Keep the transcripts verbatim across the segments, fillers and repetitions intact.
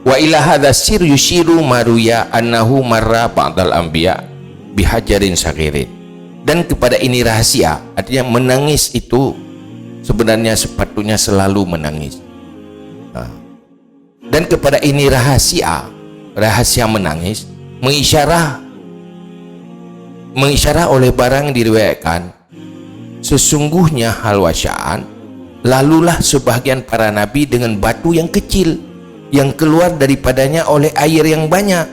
Wa ila hadza sir yusyiru ma ruya annahu marra ba'dal anbiya bihajarin saghirin. Dan kepada ini rahasia, artinya menangis itu sebenarnya sepatutnya selalu menangis. Ha. Dan kepada ini rahasia, rahasia menangis, mengisyarah, mengisyarah oleh barang yang diriwayatkan, sesungguhnya hal wasya'an, lalulah sebahagian para nabi dengan batu yang kecil, yang keluar daripadanya oleh air yang banyak.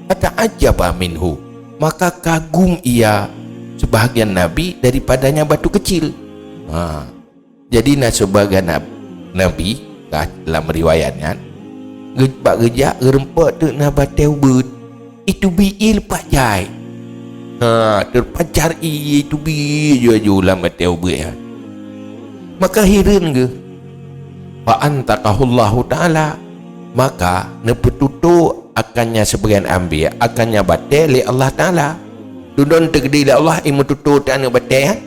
Fata'ajjaba minhu, maka kagum ia sebahagian nabi daripadanya batu kecil. Ha. Jadi na sebahagian nab-, nabi, ka lam riwayat nyan, ge-, bak geujak geureumpok teuk na batée ubeut. Itu bi ie leupah jai. Ha, teupancar ie itu bi aju-aju lam batée ubeut nyan. Maka hireuen geuh. Fa antaqahullahu ta'ala. Maka neupeututoe akannya sebahagian anbiya, akannya batée lé Allah Ta'ala. Dudoe teukeudi lé Allah, imeututoe teuh aneuëk batée nyan.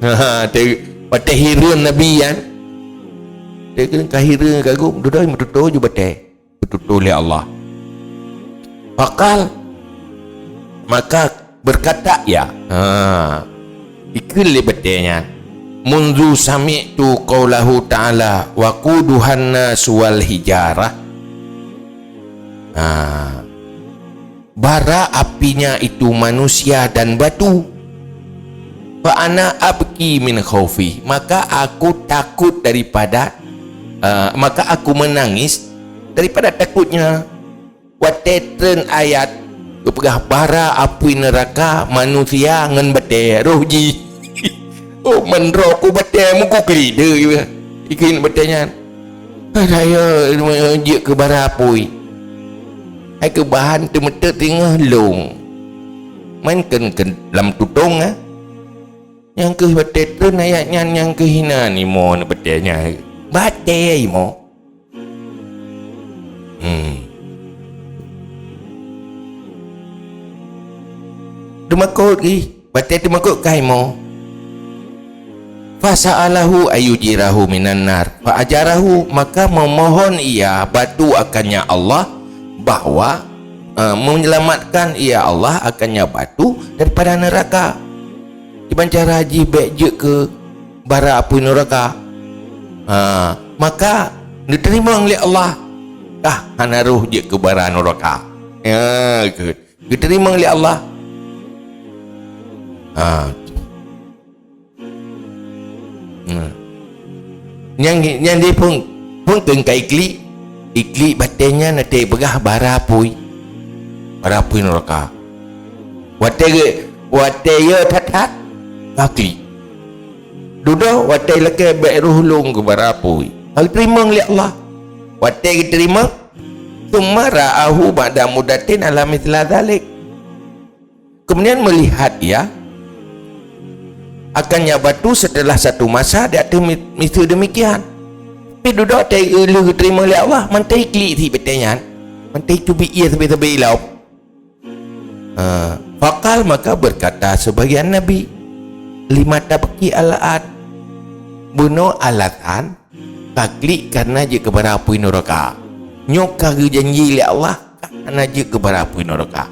Ha, teu-, batée hireuen nabi nyan. Teu-, ka hireuen kagum, dudoe imeututoe ju batée. Peututoe lé Allah. Faqal, maka berkata ia. Ha. Ikheun lé batée nyan. Munzu sami'tu qaulahu ta'ala wa quduhan nasu wal hijarah. Ha. Bara apinya itu manusia dan batu. Fa ana abki min khaufi, maka aku takut daripada, eh, maka aku menangis daripada takutnya. Watée treun ayat geupeugah bara apui neuraka manusia ngon batée roh jih. Oh, meunroe ku batée meukuklide ikheun batée nyan. Hai raya jeuet keu bara apui. Hai keu bahan teumeuteuk teungoh lông. Meukeun keu lam tutong ah. Nyang keuh batée treun ayat nyan nyang keuh hina nimo batée nyan. Batée imo. Hmm. Teumakot gih, batée teumakot kai mo. Fasa'alahu ayyujirahu minan nar. Fa'ajarahu, maka memohon ia batu akannya Allah bahwa, eh, menyelamatkan ia Allah akannya batu daripada neraka. Kiban cara jih bék jeuet keu bara apui neuraka. Ha, maka neuteurimong lé Allah. Kah hana roh jeuet keu bara neuraka. Ya, keu-, geuteurimong lé Allah. Ha. Nah. Nyang, nyang di phon, phon keu ka iklik, iklik batée nyan na teupeugah bara apui. Bara apui neuraka. Watée ge-, watée yo that-that, ka klik. Dudoe watée lakée bék roh lông keu bara apui. Ka geuteurimong lé Allah. Watée geuteurimong, tsumma ra'ahu ba'da muddatin ala mitsla dzalik. Kemudian melihat ia akannya batu setelah satu masa di ateueh mi-, miseue demikian. Tapi dudoe watée lheueh geuteurimong lé Allah, mantong iklik sit batée nyan. Mantong itubi ie sabe-sabe ilop. Ha, faqal, maka berkata sebagian nabi, "Lima tabki al'an?" Bunoe alasan ka klik kareuna jeuet keu bara apui neuraka. Nyoe ka geujanji lé Allah, ka hana jeuet keu bara apui neuraka.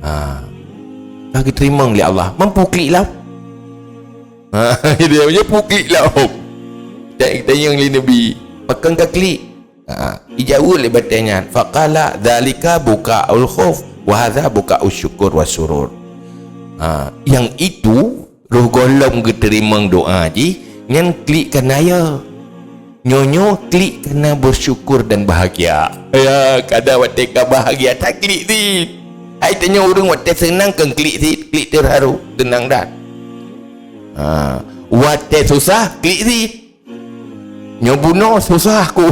Ha, ka geuteurimong lé Allah, mampu klik lom. Ha, dia punya puklik lah. Tak tanyong lé Nabi. Pakon ka klik? Ha, ijaweueb lé batée nyan. Faqala, "Dzalika buka'ul khauf, wa hadza buka'us syukur wa surur." Ha, yang itu roh gohlom geuteurimong doa jih, nyan klik keu naya. Nyoe-nyoe klik keu na bersyukur dan bahagia. Ya, kadang watée ka bahagia, tak klik sit. Hai tanyoe ureuëng watée seunang keu klik sit, klik terharu, seunang dan. Ha, watée susah, klik sit. Nyoe bunoe susah ku.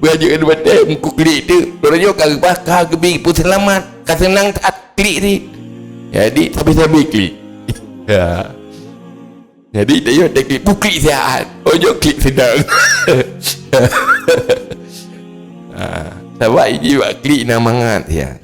Beujeuet batée meuku klik teuk. Lôn nyoe ka geubah ka geubi peuseulamat. Ka seunang that klik sit. Jadi sabe-sabe klik. Ya. Jadi dia teh klik buklik siat. Oh, jok klik sedang. Ha, sabab iji bak klik na mangat ya.